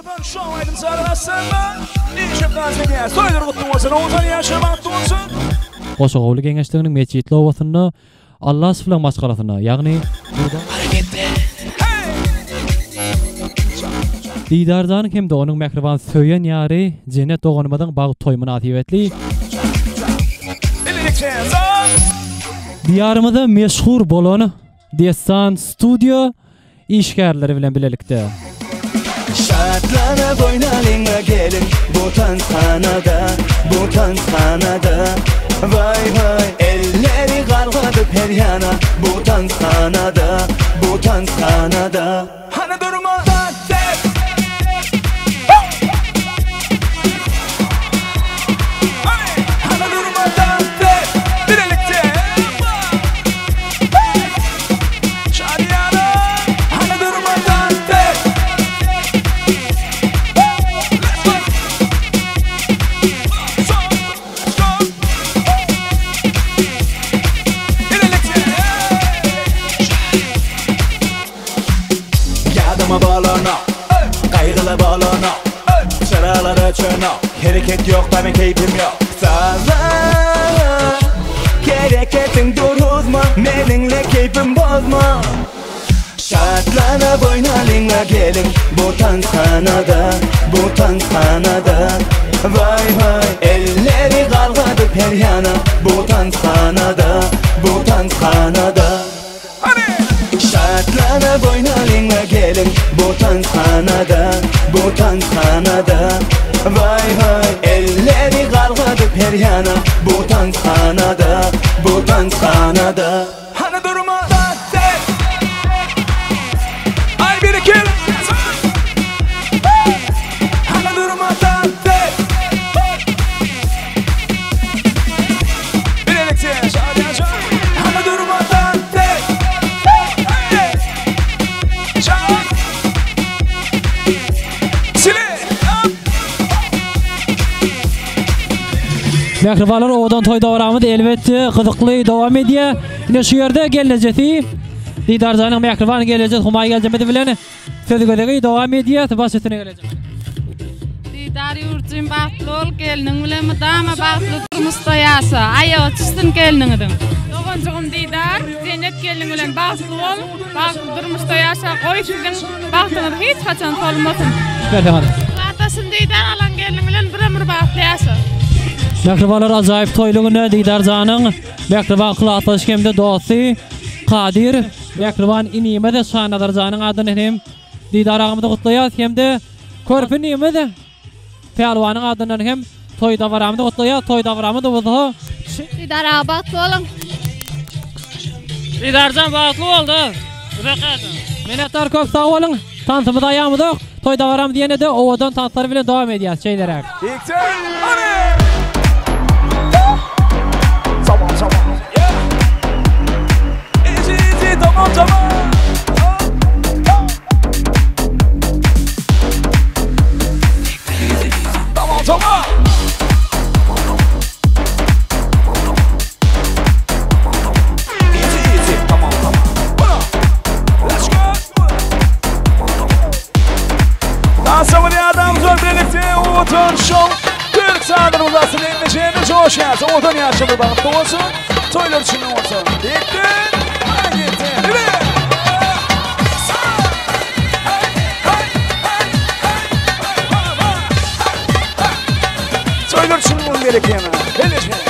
Owadan şow aýdymçylary arasynda işip dans edýär. Toýlar gutly bolsun, owadan ýaşa bagtly bolsun. Goşagowly geňeşliginiň Metjitli obasynda Allaşowlaryň maşgalasyna, ýagny Didarjanyň hem-de onuň mähriban söýen ýary Jennet doganymyzyň bagt toýy mynasybetli Diýarymyzda meşhur bolan Dessan studio işgärleri bilen bilelikde. Şatlanyp oýnalyň-a geliň bu tanshanada, bu tanshanada. Waý waý elleri galgadyp her ýana bu tanshanada, bu tanshanada. Hany durma dans et. Hany hany durma dans et. Bilelikde. Ýadyma bolanok, gaýgyly bolanok, Çyralar öçenok, hereket ýok da men keýpim ýok. Sazla! Hereketiň duruzma, meniňle keýpim bozma. Şatlanyp oýnalyňla geliň bu tanshanada, bu tanshanada. Waý waý elleri galgadyp her ýana bu tanshanada, bu tanshanada. Şatlanyp oýnalyňla geliň bu tanshanada, bu tanshanada. Waý waý elleri galgadyp her ýana bu tanshanada, bu tanshanada. Hany durma dans et. Aý berekella. Hany durma dans et. Bilelikde şadyýança. Hany durma dans et. Çal. Sile. Mähribanlar owadan toý dabaramyz elbetde gyzykly dowam edýär. Ine şu ýerde gelnejesi Didarjanyň mähriban gelnejesi Humaý geljemiz bilen söz gezegi dowam edýär. Baş üstüne gelejek. Didar ýurjym bagtly bol, gelniň bilen mydama bagtly durmuşda ýaşa. Aýagy çyşsyn gelniňiziň. Doganjygym Didar, Jennet gelniň bilen bagtly bol, bagtly durmuşda ýaşa, goý siziň bagtyňyz hiç haçan solmasyn. Berseň Gardaşym Didar alan gelniň bilen bir ömür bagtly ýaşa. Mähribanlar ajaýyp toýly günde Didar janyň mähriban klasdaşy hem-de dosty Kadyr mähriban inimiz Şanazar janyň adyndan hem Didar agamyzy gutlaýas hem-de körpe inimiz Pälwanyň adyndan hem toý dabaramyzy gutlaýas. Toý dabaramyz bolsa Didar aga bagtly boluň. Didarjan bagtly bol dost. Uzak ýaşa. Minnetdar köp sag boluň. Tansymyzy aýamyzok. Toý dabaramyzy ýene-de owadan tanslar bilen dowam edýäs. Şeýleräk. Diktir. Hany. Tamam tamam. Yeah. Easy easy tamam tamam. Tamam tamam. Easy easy tamam tamam. Buna. Let's go. Dansa bir adam zor birlikte Owadan Show Türk sahneler uzasın dinleyeceğimiz hoş geldin. Owadan ýaşa bagtly bolsun. Toýlar üçin bolsun. Diktir. Hareketli. Yürü. Toýlar üçin bunun gerekýär. Hele.